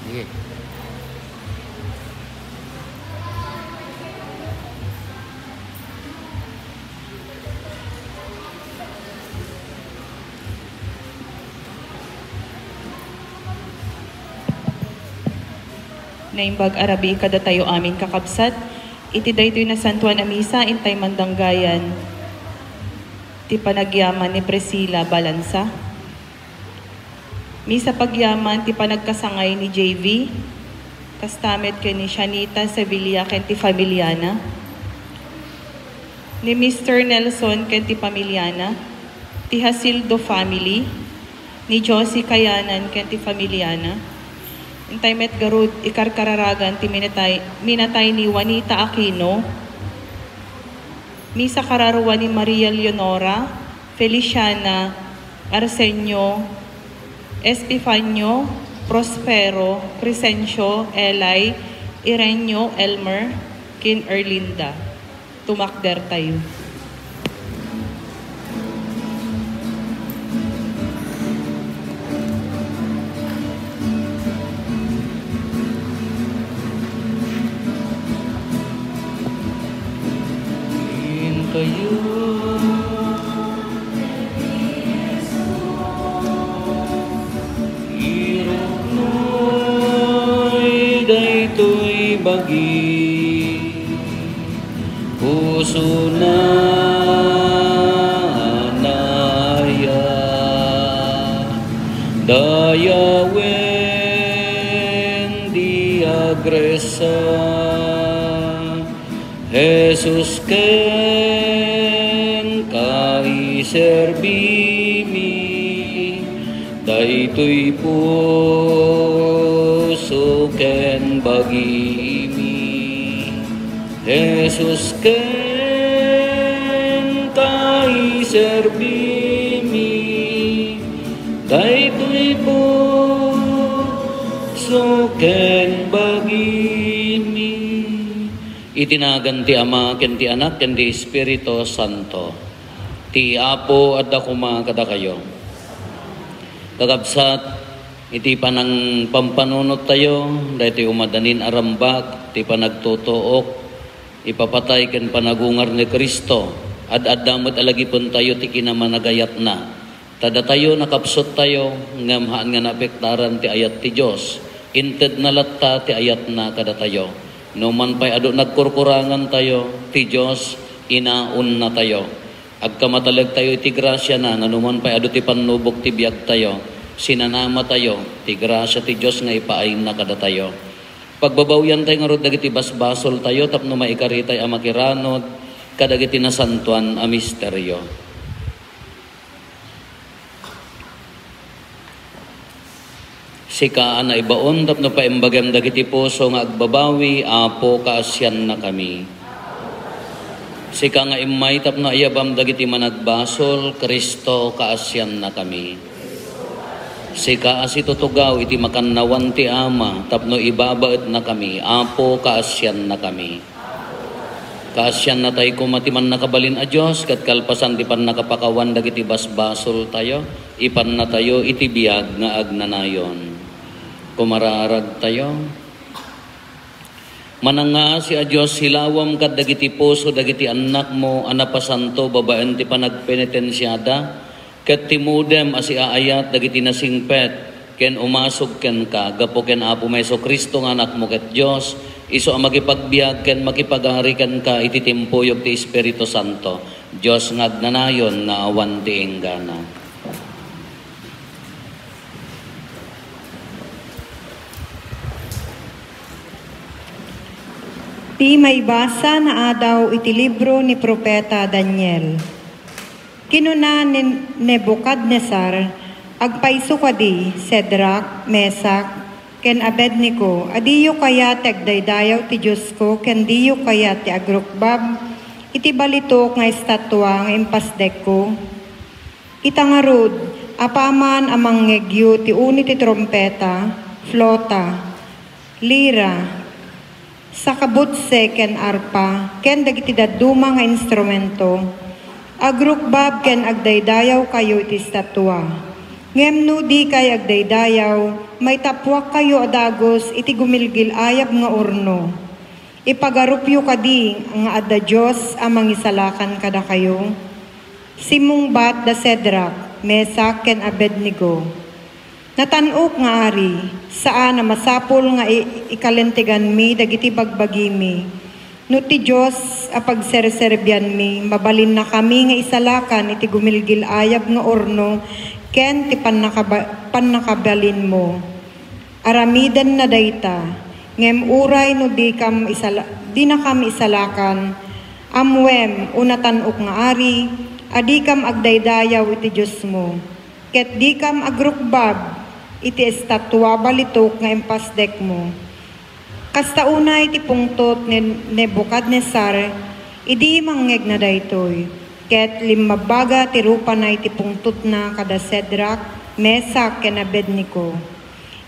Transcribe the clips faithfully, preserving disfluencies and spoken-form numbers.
Sige. Naimbag a rabii kadatayo amin, kakabsat, iti daytoy nasantoan a misa, intay mandanggayan ti panagyaman ni Priscilla Balanza. Misa pagyaman ti panagkasangay ni J V, kasta met ken ni Shanita Sevilla ken ti familiana, ni Mister Nelson ken ti familiana, ti Jasildo family, ni Josie Kayanan ken ti familiana. Intay met garud ikarkararagan ti minatay, minatay ni Juanita Aquino. Misa kararua ni Maria Leonora, Feliciana, Arsenio, Epifanio, Prospero, Crescencio, Eli, Irenio, Elmer, ken Erlinda. Tumakdertayo. Inkayo, iruknoy daytoy bagi, pusona a naaya, dayawen di agresa. Jesus, kenka iserbimi, daytoy puso ken bagimi. Jesus, kenka iserbimi, daytoy puso ken bagimi. Iti nagan ti Ama, ken ti Anak, ken ti Espiritu Santo. Ti Apo adda koma kadakayo. Kakabsat, iti panangpampanunottayo, daytoy umadanin a rambak ti panagtutuok, ipapatay ken panagungar ni Cristo, ad-adda met a lagipentayo ti kinamanagayatna. Ta datayo, nakapsuttayo, ngem haan nga naapektaran ti ayat ti Dios, intedna latta ti ayatna kadatayo. No man pay adu nagkurkurangantayo, ti Dios inaonnatayo. Agkamatalektayo iti grasiana nga no man pay adu ti pannubok ti biagtayo, sinanamatayo ti grasia ti Dios nga ipaayna kadatayo. Pagbabawiantayo ngarud dagiti basbasoltayo tapno maikaritay a makiranod kadagiti nasantoan a misterio. Sika a naibaon tapno paimbagem dagiti puso nga agbabawi, Apo, kaasiannakami. Sika nga immay tapno ayabam dagiti managbasol, Cristo, kaasiannakami. Sika a situtugaw iti makannawan ti Ama tapno ibabaetnakami, Apo, kaasiannakami. Kaasiannatay koma ti Mannakabalin a Dios ket kalpasan ti pannakapakawan dagiti basbasoltayo, ipannatayo iti biag nga agnanayon. Kumararagtayo. Manangngaasi a Dios, silawam kadagiti puso dagiti annakmo a napasanto babaen ti panagpenitensiada, ket timudem a siaayat dagiti nasingpet ken umasog kenka gapu ken Apomi Jesu-Cristo nga Anakmo ket Dios, isu a makipagbiag ken makipagari kenka iti timpuyog ti Espiritu Santo, Dios nga agnanayon nga awan ti inggana. Ti maibasa nga adaw iti libro ni Profeta Daniel. Kinuna ni Nebukadnesar, "Agpayso kadi, Sedrak, Mesak, ken Abednego, a diyo kayat ti agdaydayaw ti Diosko ken diyo kayat ti agrukbab iti balitok nga estatua nga impasdekko? Ita ngarud, apaman a mangngegyo ti uni ti trumpeta, flota, lira, sakabutse ken arpa, ken dagiti dadduma nga instrumento, agrukbab ken agdaydayawkayo iti estatua. Ngem no dikay agdaydayaw, maitappuakkayo a dagus iti gumilgil-ayab nga urno. Ipagarupyo kadi nga adda Dios a mangisalakan kadakayo? Simmungbat da Cedrak, Mesak, ken Abednego, "Natan-ok nga ari, saan a masapul nga i-, ikalinteganmi dagiti bagbagimi. No ti Dios a pagserserbianmi, mabalinnakami nga isalakan iti gumilgil-ayab nga urno ken ti pannakaba-, pannakabalinmo. Aramidenna dayta, ngem uray no dikam isala-, dinakam isalakan, ammoem, o natan-ok nga ari, a dikam agdaydayaw iti Diosmo, ket dikam agrukbab iti estatua balitok nga impasdekmo." Kasta unay ti pungtot ni Nebukadnesar idi mangngegna daytoy, ket limmabbaga ti rupana iti pungtotna kada Cedrak, Mesak, ken Abednego.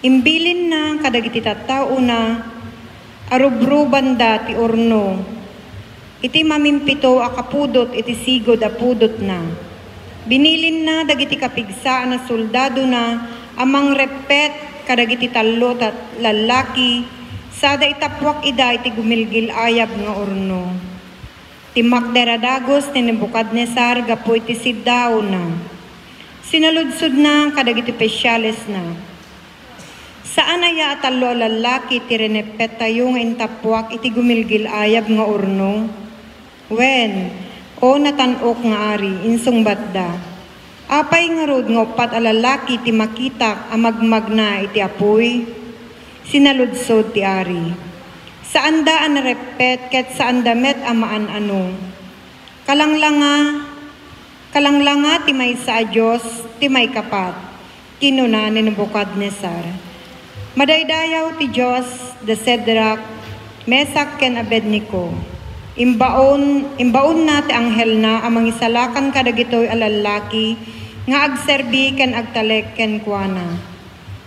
Imbilinna kadagiti tattaona a rubrubanda ti urno iti mamimpito a kapudot iti sigud a pudotna. Binilinna dagiti kapigsaan a soldadona a mangreppet kadagiti tallo ta lallaki sada itappuak ida iti gumilgil-ayab nga urno. Timmakder a dagus ni Nebukadnesar gapu iti siddaawna. Sinaludsodna kadagiti opisyalesna, "Saan aya a tallo a lallaki ti rineppettayo nga intappuak iti gumilgil-ayab nga urno?" "Wen, o natan-ok nga ari," insungbatda. "Apay ngarud nga uppat a lallaki ti makitak a magmagna iti apuy?" Sinaludsod ti ari, "Saanda a nareppet ket saanda met a maan-ano. Kalanglanga, kalanglanga ti maysa a Dios ti maikapat," kinuna ni Nebukadnesar. "Madaydayaw ti Dios da Cedrak, Mesak, ken Abednego. Imbaon, imbaonna ti anghelna a mangisalakan kadagitoy a lallaki nga agserbi ken agtalek kenkuana.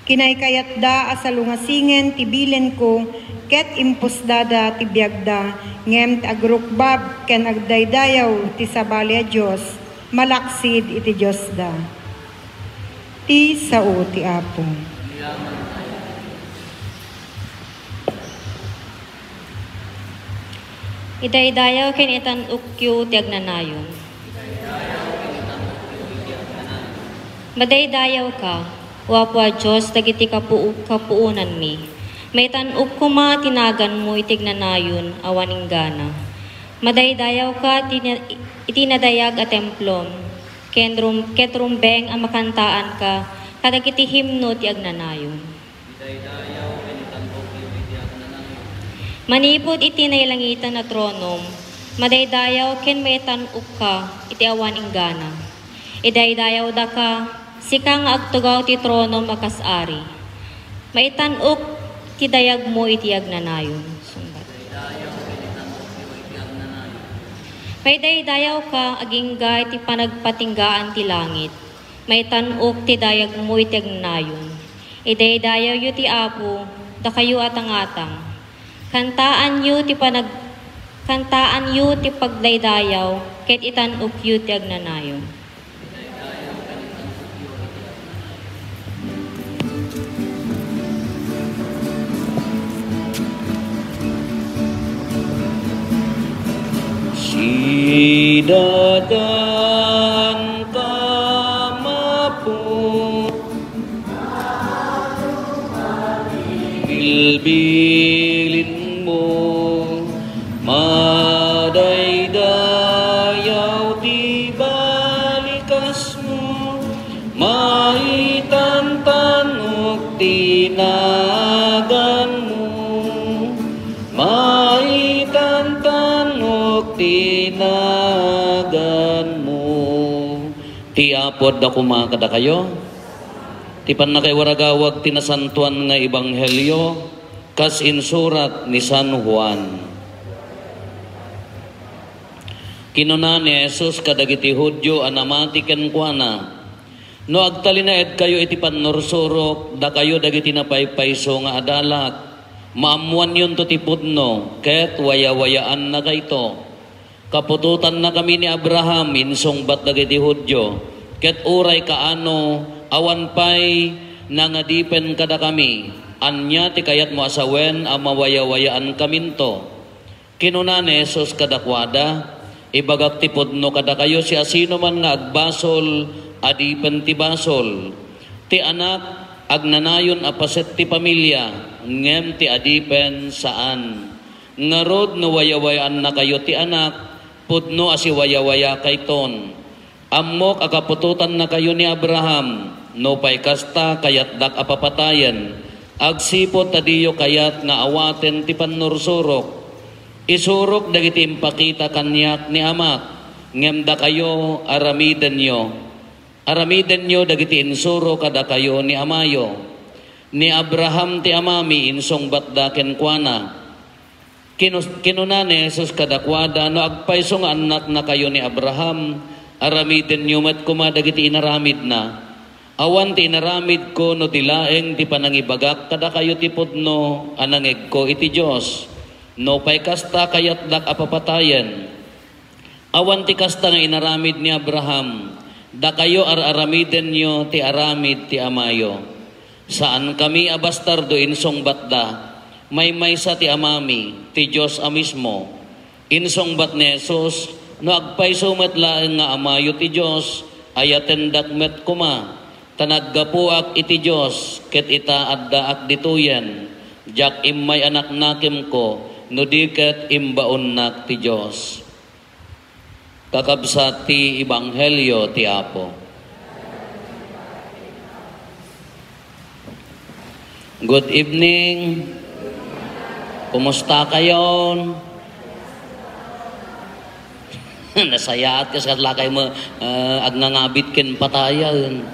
Kinaykayatda a salungasingen ti bilinko ket impusdada ti biagda, ngem ti agrukbab ken agdaydayaw ti sabali a Dios malaksid iti Diosda." Ti sao ti Apo. Idaydayaw ken itan-okyo ti agnanayon. Madaydayawka, O Apo a Dios dagiti kapuu-, kapuonanmi. Maitan-ok koma ti naganmo iti agnanayon awan inggana. Madaydayawka ti na-, iti nadayag a templom, ken rum-, ket rumbeng a makantaanka kadagiti himno ti agnanayon. Manipud iti nailangitan a tronom, madaydayaw ken maitan-okka iti awan inggana. Idaydayawdaka, sika nga agtugaw ti tronom a kas ari. Maitan-ok ti dayagmo iti agnanayon. Sungbat. Maidaydayawka agingga iti panagpatinggaan ti langit. Maitan-ok ti dayagmo iti agnanayon. Idaydayawyo ti Apo, dakayo a tangatang. Kantaanyo ti panag-, kantaanyo ti pagdaydayaw, ket itan-okyo ti agnanayon. Sidadan ka mapu, bilbilin mo, madaydayaw ti balikas mo, maitantanok ti naganmo, maitantanok ti naganmo. Ti Apo adda koma kadakayo. Ti pannakaiwaragawag ti nasantoan nga ebanghelio kas insurat ni San Juan. Kinuna ni Jesus kadagiti Judio a namati kenkuana, "No agtalinaedkayo iti pannursurok, dakayo dagiti napaypayso nga adalak, maammoanyonto ti pudno, ket wayawayaannakayto. Kaputotannakami ni Abraham," insungbat dagiti Judio, "ket uray kaano, Awan pay nangadipen kadakami. Ania ti kayatmo a sawen a mawayawayaan kaminto?" Kinuna ni Jesus kadakuada, "Ibagak ti pudno kadakayo, siasinoman nga agbasol, adipen ti basol. Ti anak, agnanayon a paset ti pamilia, ngem ti adipen, saan. Ngarud, no wayawayaannakayo ti anak, pudno a siwayawayakayton. Ammok a kaputotannakayo ni Abraham. Nupay kasta, kayatdak a papatayen, agsipud ta diyo kayat nga awaten ti pannursurok. Isurok dagiti impakita kaniak ni Amak, ngem dakayo, aramidenyo. Aramidenyo dagiti insuro kadakayo ni amayo. Ni Abraham ti amami," insungbatda kenkuana. Kinus-, kinuna ni Jesus kadakuada, "No agpayso nga annaknakayo ni Abraham, aramidenyo met koma dagiti inaramidna. Awan ti inaramidko no di laeng ti panangibagak kadakayo ti pudno a nangegko iti Dios. Nupay kasta, kayatdak a papatayen. Awan ti kasta nga inaramid ni Abraham. Dakayo, ar-aramidenyo ti aramid ti amayo." "Saankami a bastardo," insungbatda. "Maymaysa ti amami, ti Dios a mismo." Insungbat ni Jesus, "No agpayso met laeng nga amayo ti Dios, ayatendak met koma, ta naggapuak iti Dios, ket ita, addaak ditoyen. Diak immay a naknakemko, no di ket imbaonnak ti Dios." Kakabsat ti Ebanghelio ti Apo. Good evening. Kumusta kayon? Nasayaat kas-, kaslakay mo, ah, agngangabit ken patayen.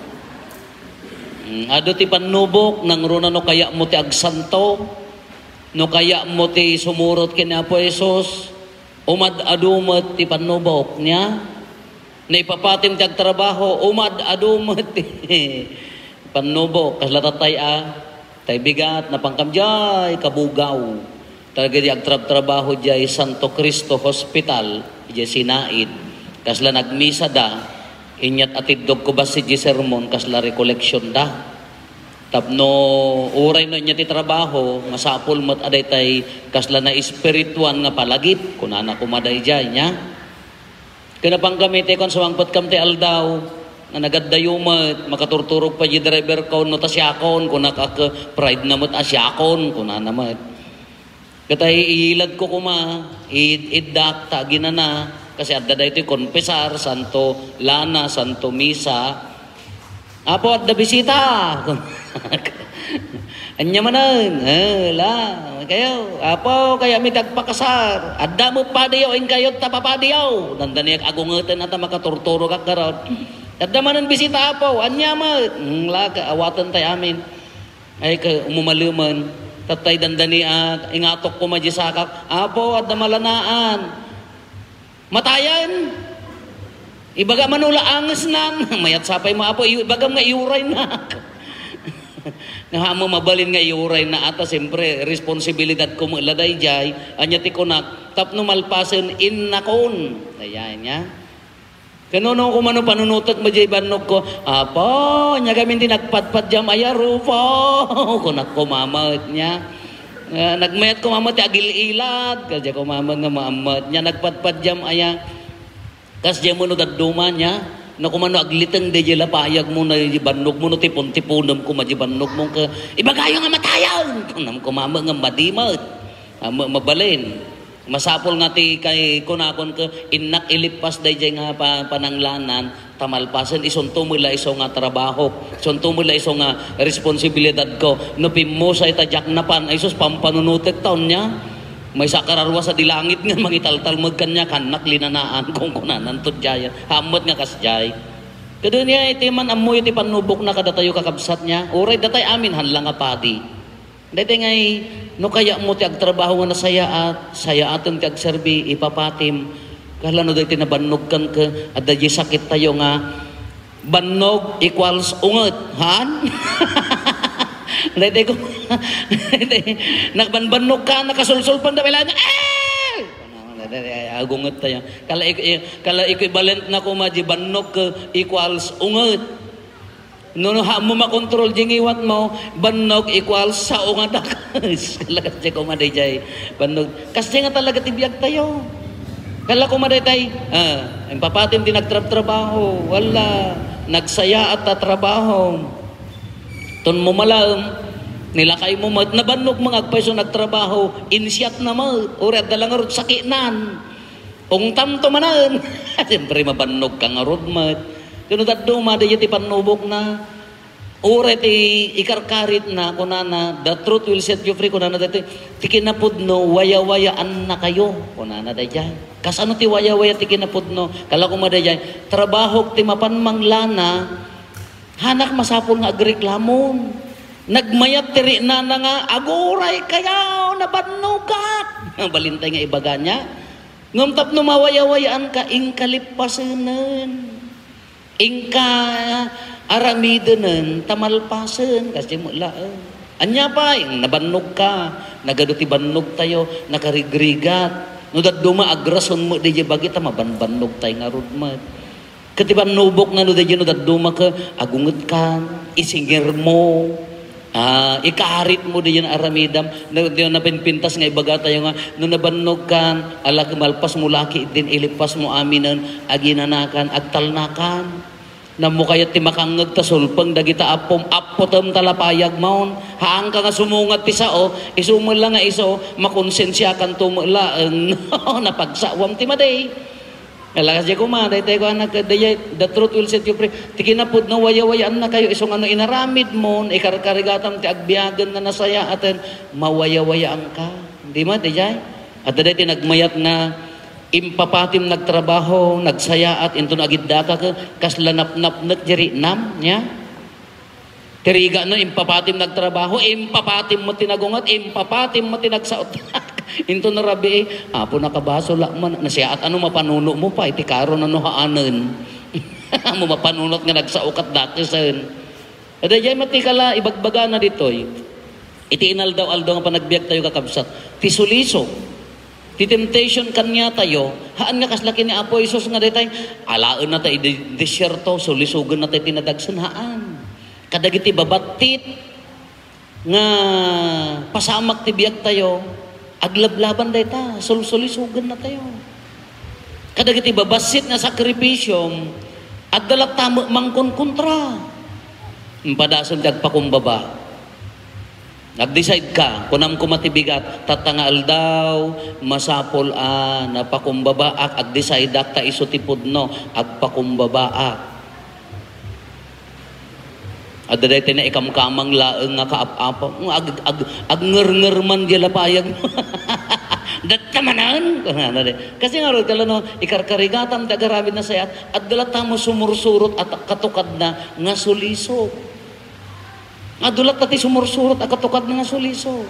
Mm, adu ti pannubok, nangruna no kayatmo ti agsanto, no kayatmo ti sumurot ken Apo Jesus. Umad-adu met ti pannubok niya. Naipapatim ti agtrabaho, umad-adu met ti pannubok. Kasla tatay a, tay bigat, napankam jay kabugaw. Talaga di agtrabtrabaho jay Santo Cristo Hospital, jay Sinaid. Kasla nagmisa da, inyat atiddog ko basi di sermon, kasla recollection da. Tapno uray no ania ti trabaho, masapul met a daytay kasla naespirituan nga palagip, kunana koma daydiay, nia? Ken napankami ti kuan, sumangpet kam ti aldaw, nga nagaddayo met, makaturturog pay di driver ko, no ta siakon, kunak a, ke, pride na met a siakon, kunana met. Ket ay iyiladko koma, id-, iddak ta aginana, kasi adda daytoy konpesar, Santo Lana, Santo Misa. "Apo, adda bisita." Ania manen? Eh, la, kayo. "Apo, kayatmi ti agpakasar." "Adda met padiyo, inkayo ta papadiyo." Dandaniak agungeten a ta makaturturog ak garud. "Adda manen bisita, Apo." "Ania met?" "Hmm, la, ka-, awaten tay amin." Ay, ka-, umumalemen. Tattay dandani a, ingatok koma di sakak, "Apo, adda malanaan." "Matayen? Ibaga man no la angesnan." "Mayat sapay mo, Apo, iw-, ibagam nga iuraynak." Nga ammo mabalin nga iurayna, ata, siyempre, responsibilidad ko met la daydiay. Ania ti kunak, tapno malpasen, innakon. Ayan, nia. Ken no, no, kumano panunutek met jay bannogko, "Apo, ania gamin ti nagpadpadiam aya, Rufo?" Kunak koma met, nia. Eh, nagmayat koma met ti agil-ilad, kasdiay koma met nga maammet, nia, nagpadpadiam aya. Kasdiay met no dadduma, nia, no kumano agliteng daydiay la payagmo, na, bannogmo, no tipon-tiponem koma di bannogmo, ke, "Ibagayo nga matayen!" Kunam koma met nga madi met. Ammo mabalin. Masapul nga ti kay kunakon ke, innak ilippas daydiay nga pa-, pananglanan, ta malpasen isunto met la isu nga trabahok, isunto met la isu nga responsibilidadko. No pimmusay ta diak napan, ay sus, pampanunutek ta unia. Maysa a kararua sadi langit nga mangitaltalmed kaniak, annak linanaan, kunkunanan to diay. Ammet nga kasdiay. Kadenia iti man ammoyo ti pannubokna kadatayo, kakabsat, nia. Uray datay amin, haan la nga padi. Daytoy ngay, no kayatmo ti agtrabaho nga nasayaat, sayaatem ti agserbi, ipapatim. Kasla no daytoy nabannog kenka, adda diay sakittayo nga bannog equals unget, haan? Daytoy ko, daytoy, nagbanbannog ka, nakasulsulpan da, kailangan, eh! Agunget tayo. Kala, kala equivalent na koma di bannog ke equals unget. No, no, haanmo makontrol diay ngiwatmo, bannog equals sao nga dakes. Kalakas diay koma daydiay. Bannog. Kasdiay nga talaga ti biagtayo. Kala koma daydiay, ah, impapatim ti nagtrabtrabaho. Wala. Nagsayaat ta trabaho. Ton mo malaem, nilakaymo met, nabannog nga agpayso nagtrabaho, insiatna met. Uray adda la ngarud sakitnan. Ungtamto manen. Siyempre, mabannogka ngarud met. Ket no dadduma, daydiay ti pannubokna. Uray ti ikarkaritna, kunana, "The truth will set you free," kunana daytoy. "Ti kinapudno, wayawayaannakayo," kunana daydiay. Kasano ti wayawaya ti kinapudno? Kala koma daydiay, trabahok ti mapan manglana, hanak masapul nga agreklamon. Nagmayat ti riknana nga, "Aguray kayo, nabannogak." Balintay nga ibaga niya. Ngem tapno mawayawayaanka, inka lippasenen. Inka aramidenen, ta malpasen, kasdiay met laeng. Ania pay, nabannogka, nagadu ti bannogtayo, nakarigrigat. No dadduma, agrason met daydiay bagi, ta mabanbannogtay ngarud met. Ket ti pannubokna no daydiay no dadduma ket agungetkan, isingirmo, ah, ikaritmo daydiay aramidam. No, no napinpintas nga ibagatayo nga, no nabannogkan, ala ket malpasmo laki, din ilippasmo aminen, aginanakan, agtalnakan. Nammo kayat ti makangngeg ta sulpeng dagita appom, appotem ta lapayagmon. Haanka nga sumungat ti sao, isu met la nga isu, makonsensiakanto met laeng no napagsawam ti madi. Kalakas diay koma, daytoy kuana ket daydiay, "The truth will set you free." Ti kinapudno, wayawayaannakayo, isu nga no inaramidmon, ikarkarigatam ti agbiagen nga nasayaaten, mawayawayaanka. Di met, daydiay? Adda daytoy nagmayat nga impapatim nagtrabaho, nagsayaat, inton agiddaka ket kasla napnapnek diay riknam, nia? Ti rigat no, impapatim nagtrabaho, impapatim met ti nagunget, impapatim met ti nagsaot. Inton no rabii, "Apo, nakabasolak man, nasayaat, ano mapanunomo pay ti karo no haanen?" Ammom mapanunot nga nagsaoka dakesen. Daydiay met ti kala ibagbagana ditoy. Iti inaldaw-aldaw nga panagbiagtayo, kakabsat, ti sulisog, ti temptation kaniatayo, haan nga kasla ken ni Apo Jesus nga daytay, alaennata idi desierto, sulisogennata iti nadagsen, haan. Kadagiti babattit nga pasamak ti biagtayo, aglablaban dayta, sulsulisogennatayo. Kadagiti babassit nga sakripisio, adda latta met mangkonkontra. Impadasen ti agpakumbaba. Nag-decide ka, kunam koma ti bigat, tatta nga aldaw, masapul a napakumbabaak, ag-decideak ta isu ti pudno, agpakumbabaak. Adda daytoy naikamkamang laeng nga kaap-apa, ag-, ag-, agngernger man diay lapayag. Datta manen? Kunana di. Kasdiay ngarud, kala no, ikarkarigatam ti agaramid nasayaat, adda latta met sumursurot a katukadna nga sulisog. Adu latta ti sumursurot a katukadna nga sulisog.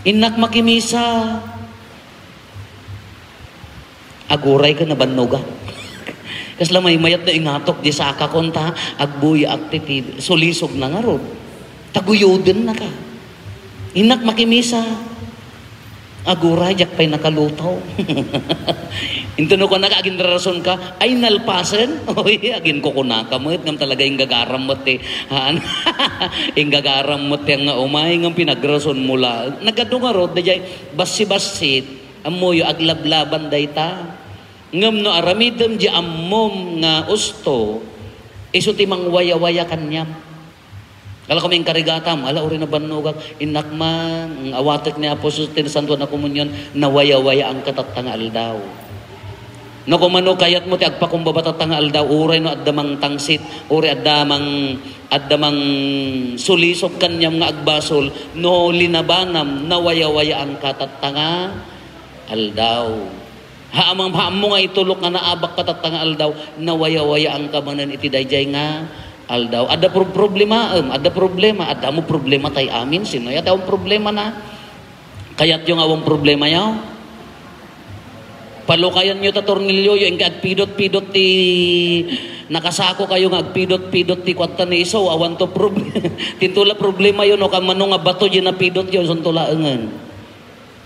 Innak makimisa. Aguray ket nabannogak. Kasla maymayat no ingatok diay sakakon ta agbuyaak ti T V. Sulisogna ngarud. Taguyodennaka. Innak makimisa. Aguray, diak pay nakaluto. Inton no kunaka, aginrarasonka, "Ay, nalpasen?" Oy, aginkukunaka met, ngem talaga inggagaram met ti, haan. Inggagaram met ti nga umay, ngem pinagrasonmo la. Nagadu ngarud, daydiay, bassi-bassit, ammoyo, aglablaban dayta. Ngem no aramidem diay ammom nga usto, isu ti mangwayawaya kaniam. Kala koma inkarigatam, ala, uray nabannogak, innak man, awatek ni Apo Jesus ti Nasantoan a Komunion, nawayawayaanka tatta nga aldaw. No koma no kayatmo ti agpakumbaba tatta nga aldaw, uray no adda mangtangsit, uray adda mang-, adda mangsulisog kaniam nga agbasol, no linabanam, nawayawayaanka tatta nga aldaw. Haamam-, haammo nga itulok nga naabakka tatta nga aldaw, nawayawayaanka manen iti daydiay nga aldaw. Adda pro-, problemaem, adda problema, adda mo problematayo amin, sino aya ti awan problemana? Kayatyo nga awan problemayo? Palukayanyo ta tornilyoyo, inka agpidot-pidot ti, nakasakokayo nga agpidot-pidot ti kuarta ni isu, awanto prob-, tinto la problemayo, no, kammano nga bato diay napidotyo, isunto laengen.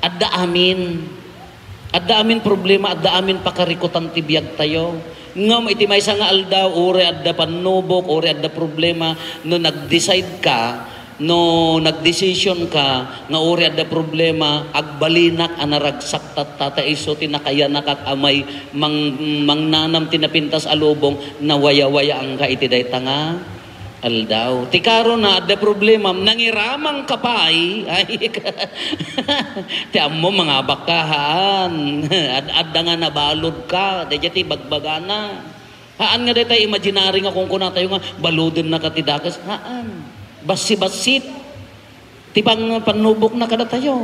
Adda amin. Adda amin problema, adda amin pakarikutan ti biagtayo. Ngem iti maysa nga aldaw, uray adda pannubok, uray adda problema, no nag-decide ka, no nagdesisyon ka nga uray adda problema, agbalinak a naragsak tatta, ta isu ti nakayanakak a may mang-, mangnanam ti napintas a lubong, nawayawayaanka iti dayta nga aldaw. Ti karuna, adda problemam, nangiramang ka pay. Ay, ti ammo, mangabak ka, haan. Ad-, adda nga nabalud ka, daydiay ti bagbagana. Haan nga dayta imaginary nga kunkunatayo nga baludennaka ti dakes. Haan. Bassi-bassit. Ti pang-, pannubokna kadatayo.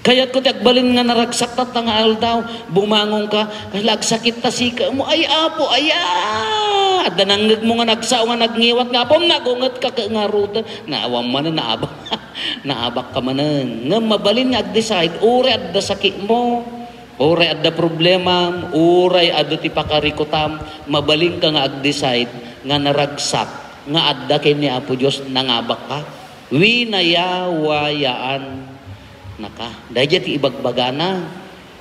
Kayatko ti agbalin nga naragsak tatta nga aldaw, bumangonka, kasla agsakit ta sikemo, "Ay, Apo, aya!" Adda nangngegmo nga nagsao nga nagngiwat nga, "Apom, nagungetka ket ngaruden." Naawan manen, naabak, naabakka manen. Ngem mabalin nga ag-decide, uray adda sakitmo, uray adda problemam, uray adu ti pakarikutam, mabalinka nga ag-decide nga naragsak nga adda ken ni Apo Dios, nangabakka. Winayawayaan naka. Daydiay ti ibagbagana.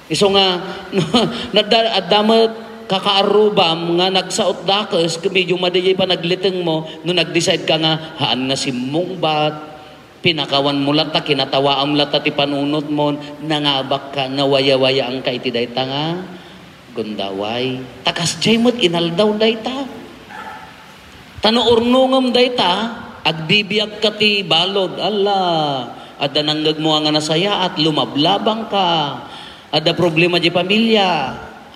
Isu nga, no, nadda-, adda met kakaarrubam nga nagsaot dakes, ket medio madi diay panaglitengmo, no nag-decide ka nga, haan nga simmungbat, pinakawanmo latta, kinatawaam latta ti panunotmo, nangabakka, nawayawayaanka iti dayta nga gundaway. Ta kasdiay met inaldaw dayta. Ta no urnongem dayta, agbibiagka ti balud. Alla, adda nangngegmo nga nasayaat, lumablabangka. Adda problema di pamilya,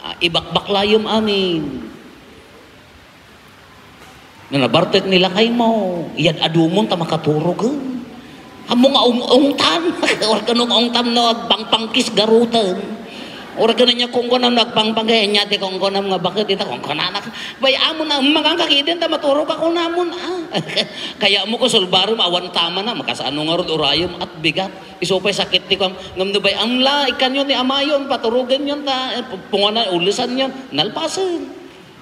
ah, ibakbaklayem amin. Nga nabartek ni lakaymo, iyad-adumon ta makaturogen. Ammo nga ung-, ungtan. Uray ka no ungtan no agpangpangkis garuten. Uray ka no nia kunkunam no agpangpang-, eh, nia ti kunkunam nga baket ita kunkunana. Bay-amon a, mangan ka kiden ta maturog ka kunamon, ah. Kayatmo ko sulbarem awan tamana, makasano ngarud urayem at bigat. Isu pay sakit ti kuam, ngem no bay-am la, ikkanyo ni amayon, paturogenyon ta, eh, pu-, pungana, ulesanyon, nalpasen.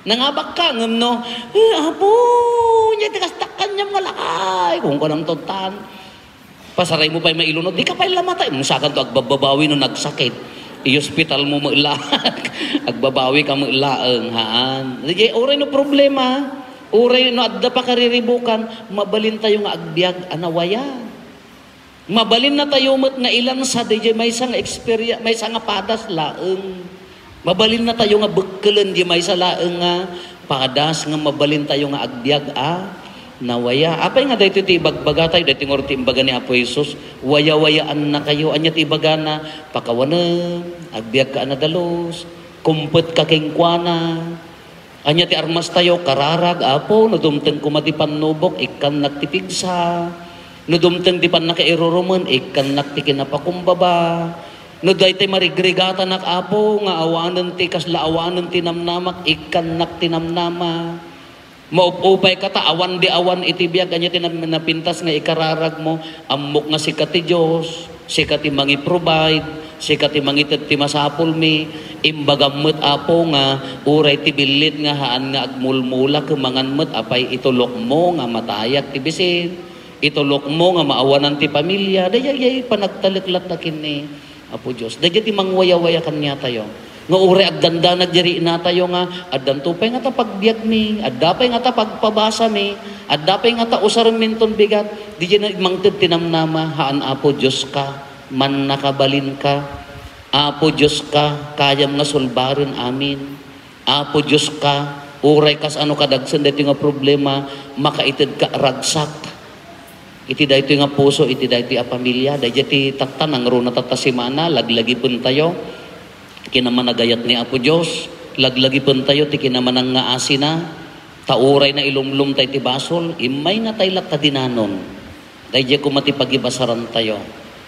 Nangabakka, ngem no, "Eh, Apo, nia ti kasta kaniam nga lakay," kunkunam tungtan. Pasaraymo pay mailunod, dika pay la matay. Sakanto, agbabbabawi no nagsakit. Iospitalmo met la. Agbabawika met laeng, haan. Daydiay, uray no problema, uray no adda pakariribukan, mabalintayo nga agbiag a nawaya. Mabalinnatayo met nga ilansa daydiay maysa nga eksperya-, maysa nga padas laeng. Mabalinnatayo nga bekkelen diay maysa laeng nga padas nga mabalintayo nga agbiag a nawaya. Apay nga daytoy ti ibagbagatayo, daytoy ngarud ti imbaga ni Apo Jesus, "Wayawayaannakayo." Ania ti ibagana? Pakawanem, agbiagka a nadalus, kumpetka kenkuana. Ania ti armastayo? Kararag, Apo, no dumteng koma ti pannubok, ikkannak ti pigsa. No dumteng ti pannakairurumen, ikkannak ti kinapakumbaba. No daytoy marigrigatanak, Apo, nga awanen ti kasla awanen ti namnamak, ikkannak ti namnama. Maupupayka ta awan di awan iti biag, ania ti nam-, napintas nga ikararagmo? Ammok nga sika ti Dios. Sika ti mangi-provide, sika ti mangited ti masapulmi. Imbagam met, Apo, nga uray ti billit nga haan nga agmulmula, kemangan met, apay, itulokmo nga matayak ti bisin, itulokmo nga maawanan ti pamilya. Daydiay panagtalek latta ken ni Apo Dios. Daydiay ti mangwayawaya kaniatayo. Nga uray agdandanag diay riknatayo nga, "Addanto pay ngata pagbiagmi, adda pay ngata pagpabasami, adda pay ngata usarem inton bigat." Diay na mangted ti namnama, haan, Apo Dioska, mannakabalinka. Apo Dioska, kayam nga sulbaren amin. Apo Dioska, uray kasano kadagsen daytoy nga problema, makaitedka ragsak. Iti daytoy nga puso, iti daytoy a pamilya, daydiay ti tatta, nangruna tatta semana, laglagipentayo ti kinamanagayat ni Apo Dios, laglagipentayo ti kinamanangngaasina, ta uray nailumlomta iti basol, immaynatay latta dinanon. Daydiay koma ti pagibasarantayo.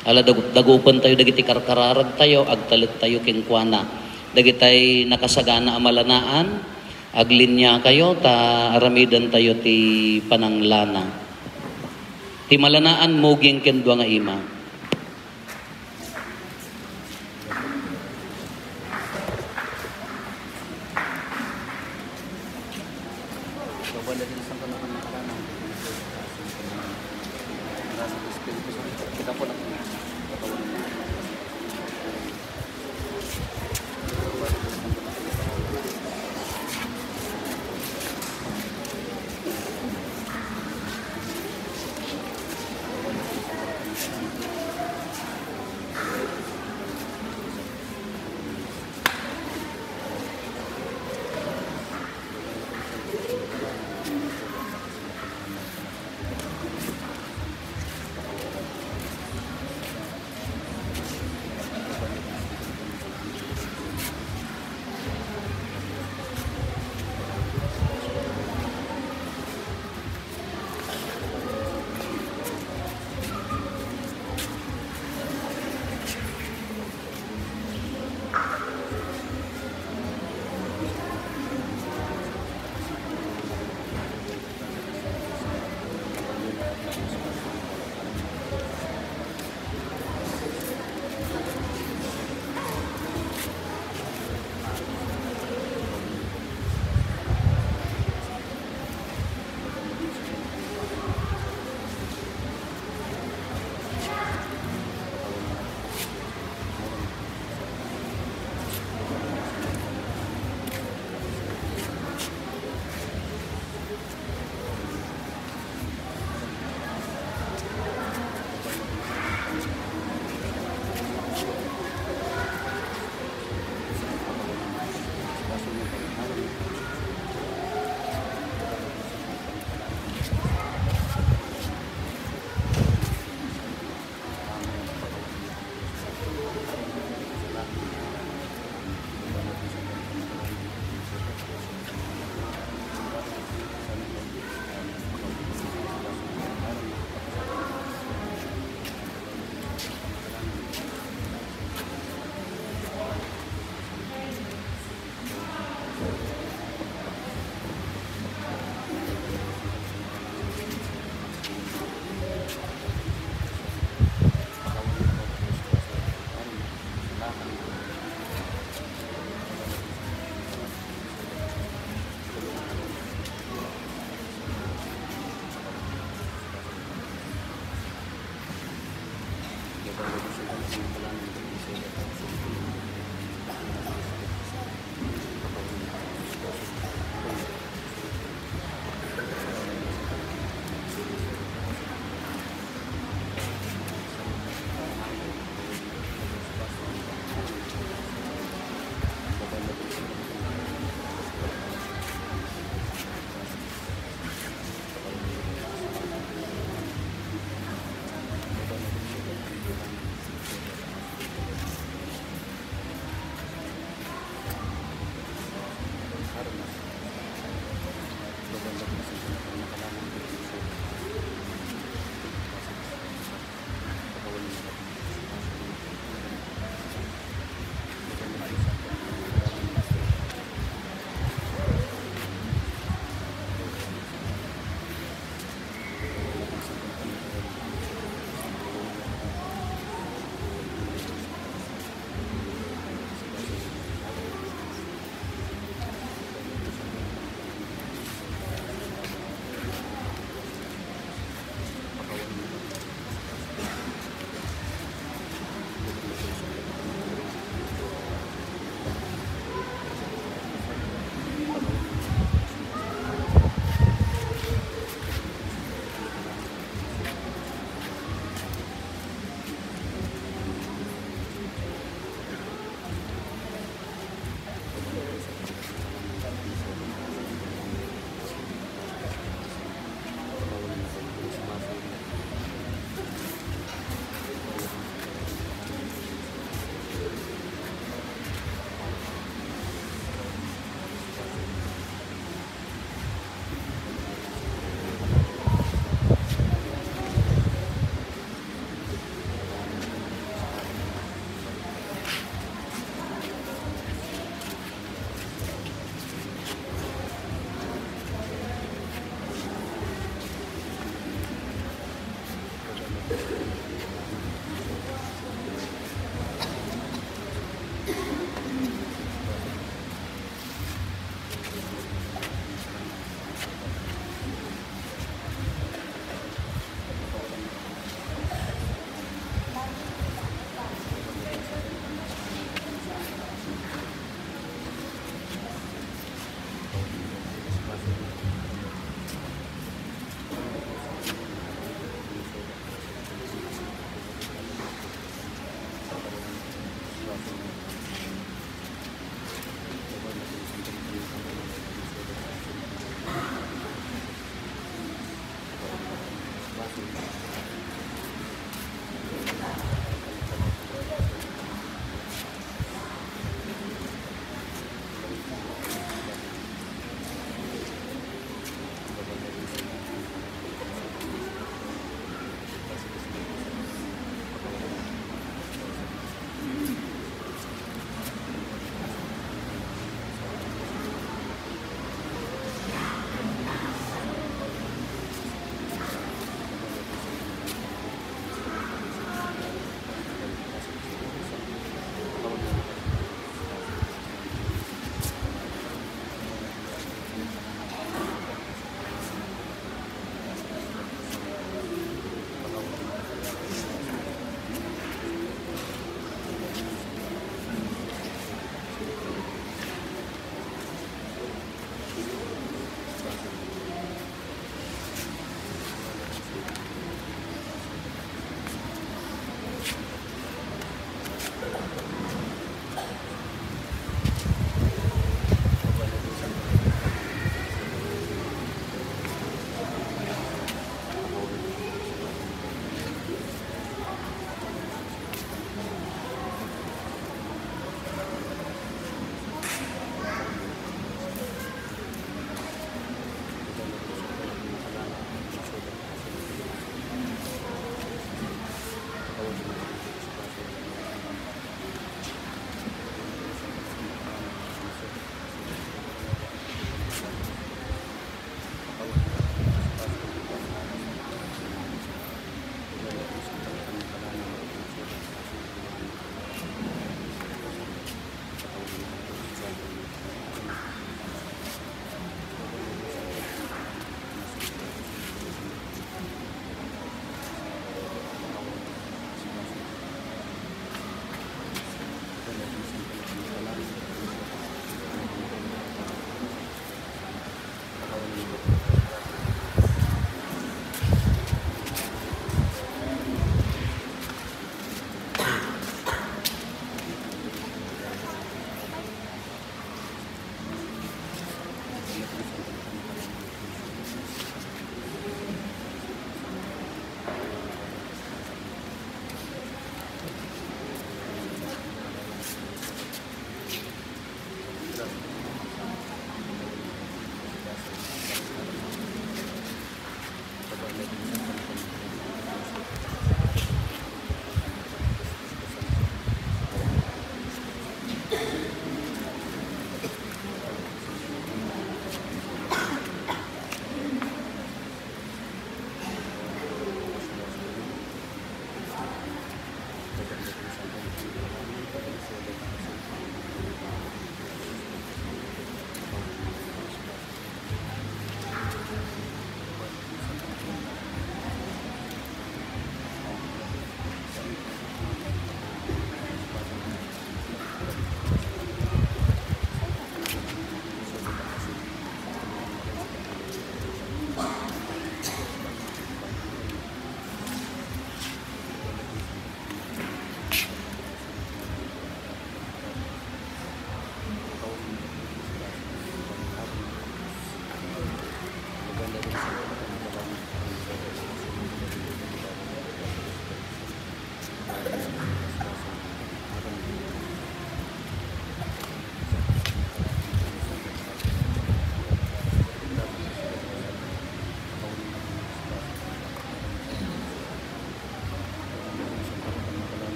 Ala, dagu-, dagupentayo dagiti karkararagtayo, agtalektayo kenkuana. Dagitay nakasagana a malanaan, agliniakayo ta aramidentayo ti pananglana. Ti malanaan, muging ken dua nga ima.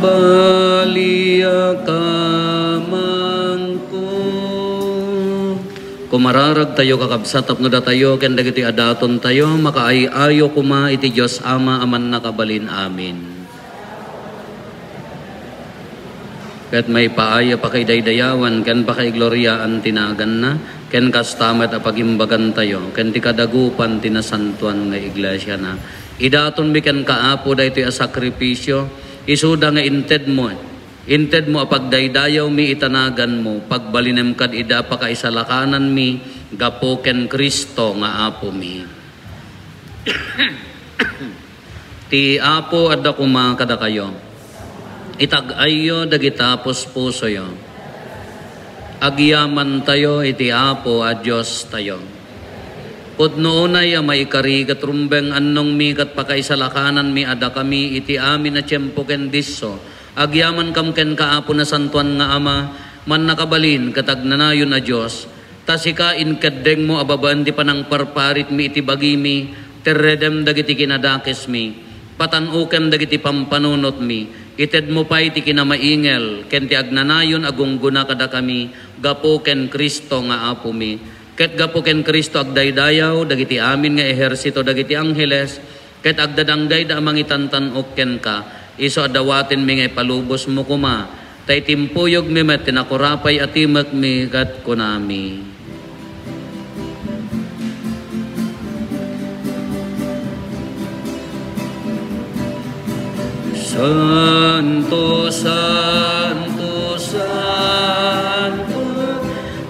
Baliaka manko. Kumararagtayo, kakabsat, tapno datayo ken dagiti adatontayo makaay-ayo koma iti Dios Ama a Mannakabalin. Amen. Ket maipaay a pakaidaydayawan ken pakaigloriaan ti naganna, ken kasta met a pagimbagantayo ken ti kadagupan ti nasantoan nga iglesiana. Idatonmi kenka, Apo, daytoy a sakrifisio, isuda nga intedmo, intedmo a pagdaydayawmi ita naganmo, pagbalinem kad idi a pakaisalakananmi gapu ken Cristo nga Apomi. Ti Apo adda koma kadakayo. Itag-ayyo dagita puspusoyo. Agyamantayo iti Apo a Diostayo. Pudno unay a maikari ket rumbeng annongmi ket pakaisalakananmi a dakami iti amin a tiempo ken disso. Agyamankam kenka, Apo, Nasantoan nga Ama, Mannakabalin ket Agnanayon a Dios, ta sika inkeddengmo a babaen ti panangparparitmi iti bagimi, terredem dagiti kinadakesmi, patan-okem dagiti pampanunotmi, itedmo pay ti kinamaingel ken ti agnanayon a gunggona kadakami gapu ken Cristo nga Apomi. Ket gapu ken Cristo, agdaydayaw dagiti amin nga ehersito dagiti angheles, ket agdadanggayda a mangitantan-ok kenka, isu a dawatenmi nga ipalubosmo koma, ta itimpuyogmi met ti nakurapay a timekmi ket kunami: Santo, santo, santo,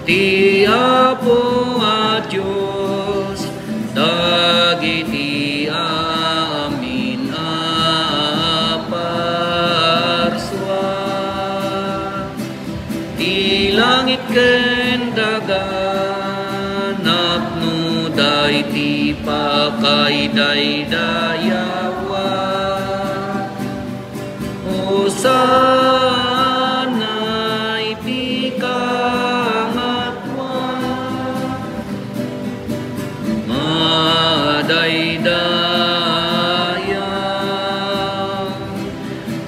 ti Apo a Dios, dagiti amin a parsua, ti langit ken daga, napnoda iti pakaidaydayawan. Hosanna iti kangatoan. Madaydayaw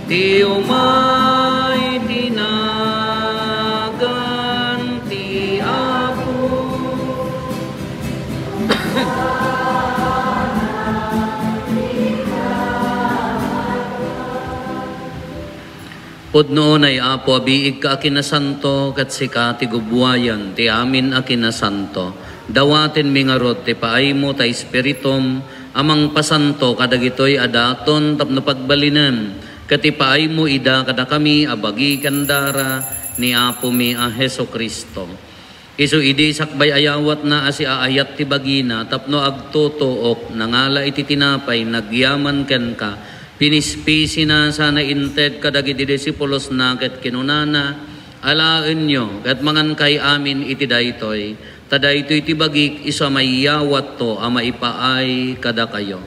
ti umay ti nagan ti Apo. Pudno unay, Apo, a biigka a kinasanto, ket sika ti gubuayan ti amin a kinasanto. Dawatenmi ngarud ti paaymo ta Espiritum a mangpasanto kadagitoy a daton tapno pagbalinem, ket ipaaymo ida kadakami a bagi ken dara ni Apomi a Jesu-Cristo. Isu idi sakbay a yawatna a siaayat ti bagina tapno agtutuok, nangala iti tinapay, nagyaman kenka, pinispisina sana inted kadagiti disipulosna ket kinunana: Alaenyo ket mangankay amin iti daytoy, ta daytoy ti bagik isu a maiyawatto a maipaay kadakayo.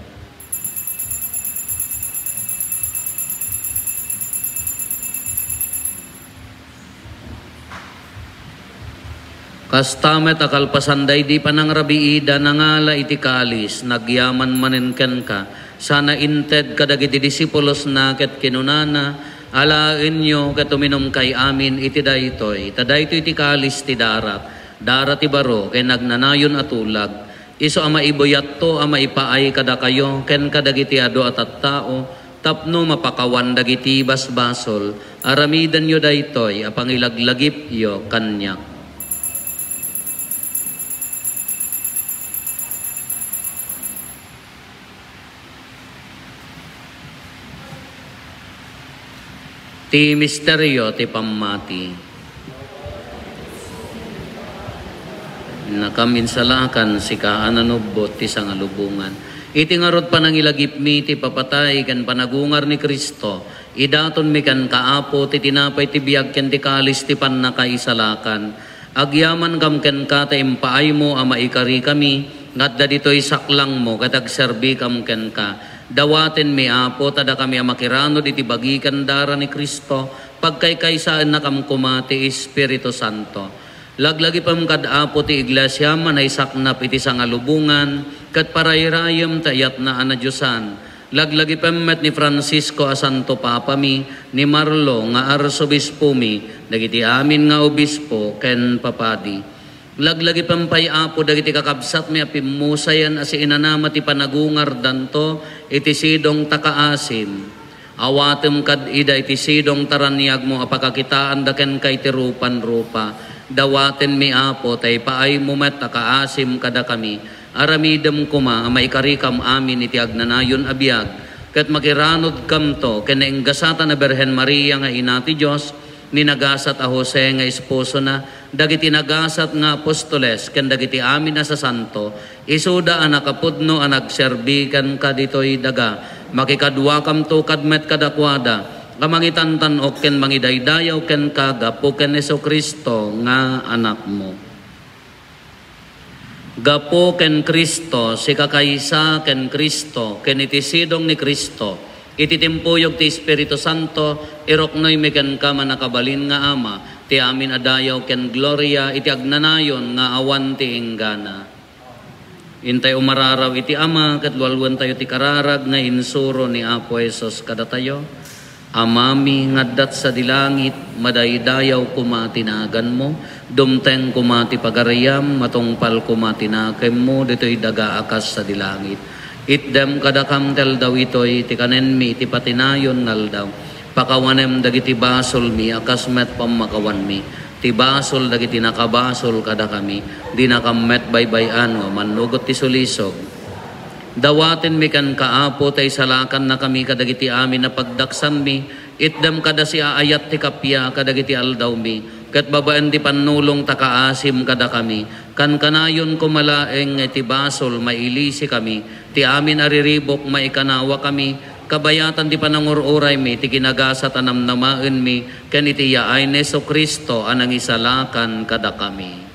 Kasta met a kalpasan daydi panangrabiida, nangala iti kalis, nagyaman manen kenka, sana inted kadagiti disipulosna ket kinunana: Alaenyo ket uminumkay amin iti daytoy, ta daytoy ti kalis ti darak, dara ti baro ken agnanayon a tulag, isu a maibuyatto a maipaay kadakayo ken kadagiti adu a tattao tapno mapakawan dagiti basbasol. Aramidenyo daytoy a pangilaglagipyo kaniak. Ti misterio ti pammati. Nakaminsalakan sika a nanubbot ti sangalubongan. Iti ngarud panangilagipmi ti papatay ken panagungar ni Cristo, idatonmi kenka, Apo, ti tinapay ti biag ken ti kalis ti pannakaisalakan. Agyamankam kenka ta impaaymo a maikarikami nga adda ditoy saklangmo ket agserbikam kenka. Dawatenmi, Apo, ta dakami a makiranud iti bagi ken dara ni Cristo, pagkaykaysaennakam koma ti Espiritu Santo. Laglagipem kad Apo ti Iglesiam a naisaknap iti sangalubongan ket parayrayem ta iyatna a nadiosan. Laglagipem met ni Francisco a Santo Papami, ni Marlo nga Arsobispomi, dagiti amin nga obispo ken papadi. Laglagipem pay, Apo, dagiti kakabsatmi a pimmusayen a siinanama ti panagungardanto iti sidong ta kaasim. Awatem kad ida iti sidong ta raniagmo a pakakitaanda kenka iti rupan-rupa. Dawatenmi, Apo, ta ipaaymo met a kaasim kadakami. Aramidem koma a maikarikam amin iti agnanayon a biag, ket makiranudkamto ken nainggasatan a Birhen Maria nga Ina ti Dios, ni nagasat a Jose nga esposona, dagiti nagasat nga apostoles, ken dagiti amin a sasanto, isuda a nakapudno a nagserbi kenka ditoy daga. Makikaduakamto kad met kadakuada, a mangitantan-ok ken mangidaydayaw kenka gapu ken Jesu-Cristo nga Anakmo. Gapu ken Cristo, sikakaysa ken Cristo, ken iti sidong ni Cristo, iti timpuyog ti Espiritu Santo, iruknoymi kenka, mannakabalin nga Ama, ti amin a dayaw ken gloria iti agnanayon nga awan ti inggana. Intay umararaw iti Ama, ket lualuentayo ti kararag nga insuro ni Apo Jesus kadatayo. Amami nga adda sadi langit, madaydayaw koma ti naganmo, dumteng koma ti pagariam, matungpal koma ti nakemmo ditoy daga a kas sadi langit. Itdem kadakam ti aldaw itoy ti kanenmi iti patinayon nga aldaw. Pakawanem dagiti basolmi a kas met pammakawanmi ti basol dagiti nakabasol kadakami. Dinakam met baybay-an nga umannugot ti sulisog. Dawatenmi kenka, Apo, ta isalakannakami kadagiti amin a pagdaksanmi. Itdem kada siaayat ti kappia kadagiti aldawmi, ket babaen ti pannulong ta kaasim kadakami. Kankanayon koma laeng nga iti basol mailisikami, ti amin a riribuk maikanawakami, kabayatan ti panangur-uraymi, ti kinagasat a namnamaenmi, ken iti yaay ni Jesu-Cristo a nangisalakan kadakami.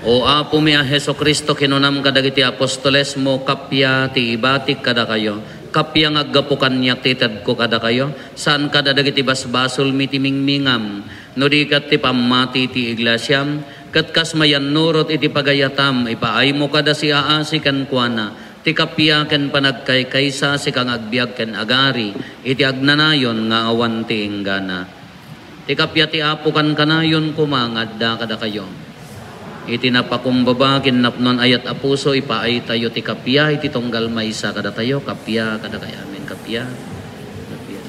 O Apomi a Jesu-Cristo, kinunam kadagiti apostolesmo, kappia ti ibatik kadakayo, kappia nga aggapu kaniak ti itedko kadakayo, saan kada dagiti basbasolmi ti mingmingam, no di ket ti pammati ti iglesiam, ket kas mayannurot iti pagayatam, ipaaymo kada siaasi kenkuana, ti kappia ken panagkaykaysa, sika nga agbiag ken agari iti agnanayon nga awan ti inggana. Ti kappia ti Apo kankanayon koma nga adda kadakayo. Iti napakumbaba ken napnoan ayat a puso, ipaaytayo ti kappia iti tunggal maysa kadatayo. Kappia kadakayo. Amen. Kappia. Kappia.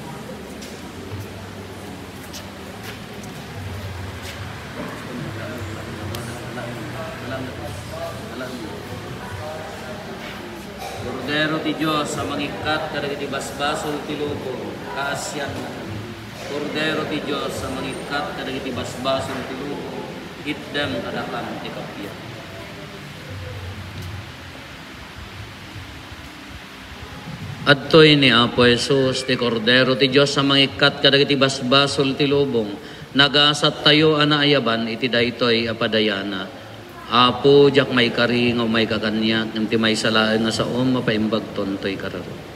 Kordero ti Dios a mangikkat kadagiti basbasol ti lubong, kaasianna. Kordero ti Dios a mangikkat kadagiti basbasol ti lubong, itdem kadakam ti kappia. Adtoy ni Apo Jesus, ti Kordero ti Dios a mangikkat kadagiti basbasol ti lubong. Nagasattayo a naayaban iti daytoy a padayana. Apo, diak maikari nga umayka kaniak, ngem ti maysa laeng a saom, mapaimbagton toy kararag.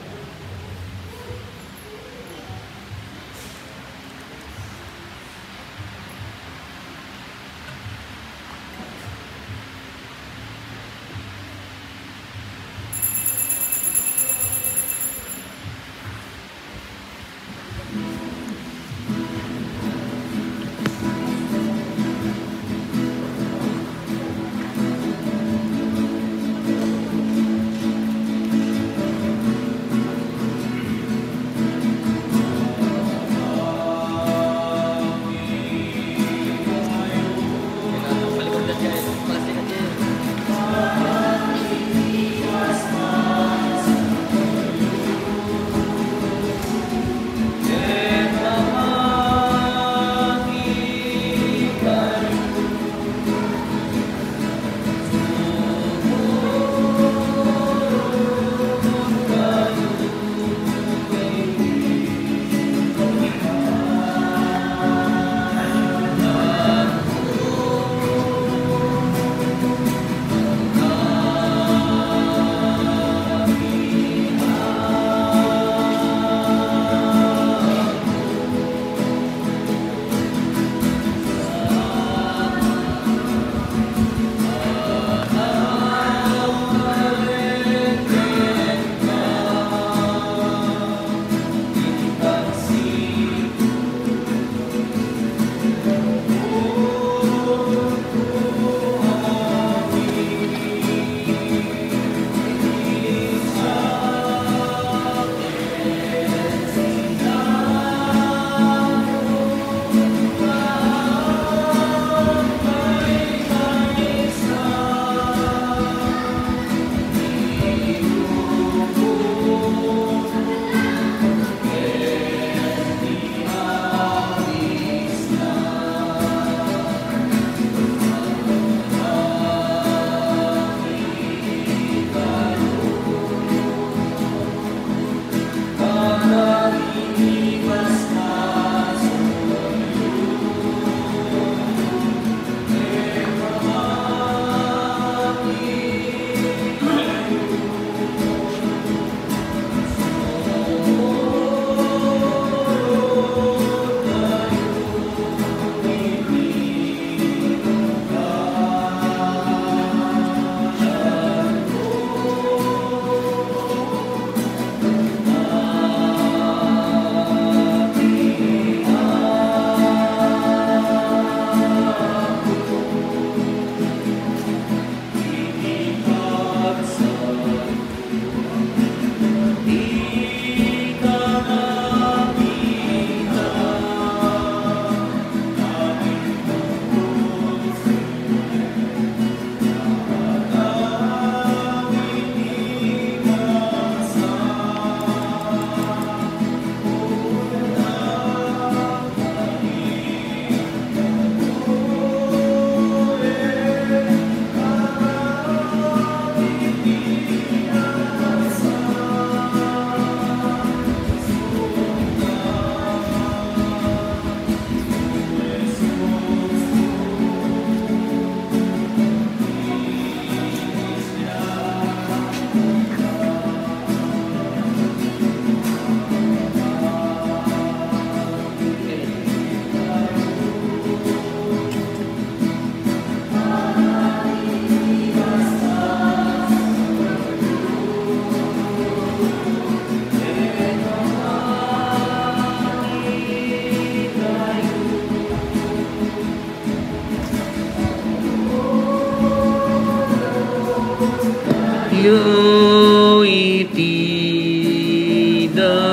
Dalanko,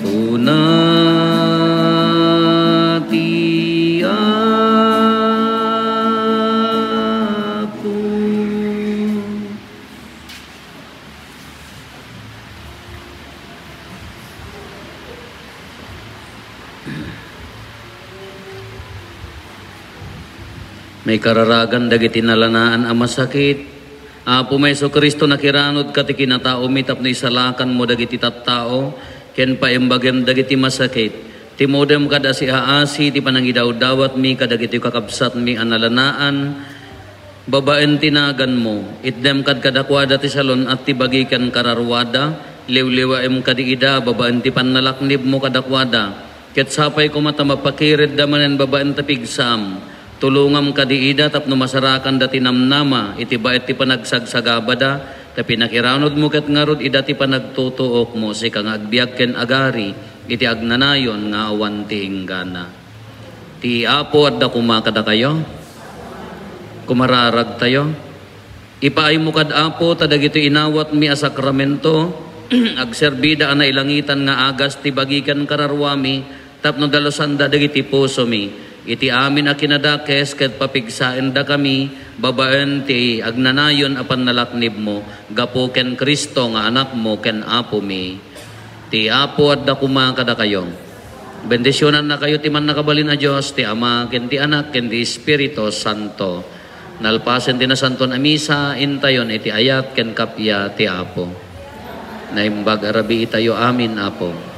kuna ti Apo. Maikararagan dagiti nalanaan a masakit, Apo Jesu-Cristo, nakiranodka ti kinataomi tapno isalakanmo dagiti tattao ken paimbagem dagiti masakit. Timudem kad a siaasi ti panangidawdawatmi kadagiti kakabsatmi a nalanaan babaen ti naganmo. Itdem kad kadakuada ti salun-at ti bagi ken kararuada, liwliwaem kadi ida babaen ti pannalaknibmo kadakuada. Ket sapay koma ta mapakiredda manen babaen ta pigsaam. Tulongam kadi ida tapno masarakanda ti namnama iti baet ti panagsagsagabada, ta pinakiranodmo ket ngarud ida ti panagtutuokmo, sika nga agbiag ken agari iti agnanayon nga awan ti inggana. Ti Apo adda koma kadakayo. Kumararagtayo. Ipaaymo kad, Apo, ta dagitoy inawatmi a sakramento, agserbida a nailangitan nga agas ti bagi ken kararuami, tapno dalusanda dagiti pusomi. Iti amin a kinadakes ket papigsaendakami babaen ti agnanayon a pannalaknibmo gapu ken Cristo nga Anakmo ken Apomi. Ti Apo adda koma kadakayo. Bendisionannakayo ti Mannakabalin a Dios, ti Ama, ken ti Anak, ken ti Espiritu Santo. Nalpasen ti Nasantoan a Misa, intayon iti ayat ken kappia ti Apo. Naimbag a rabiitayo amin, Apo.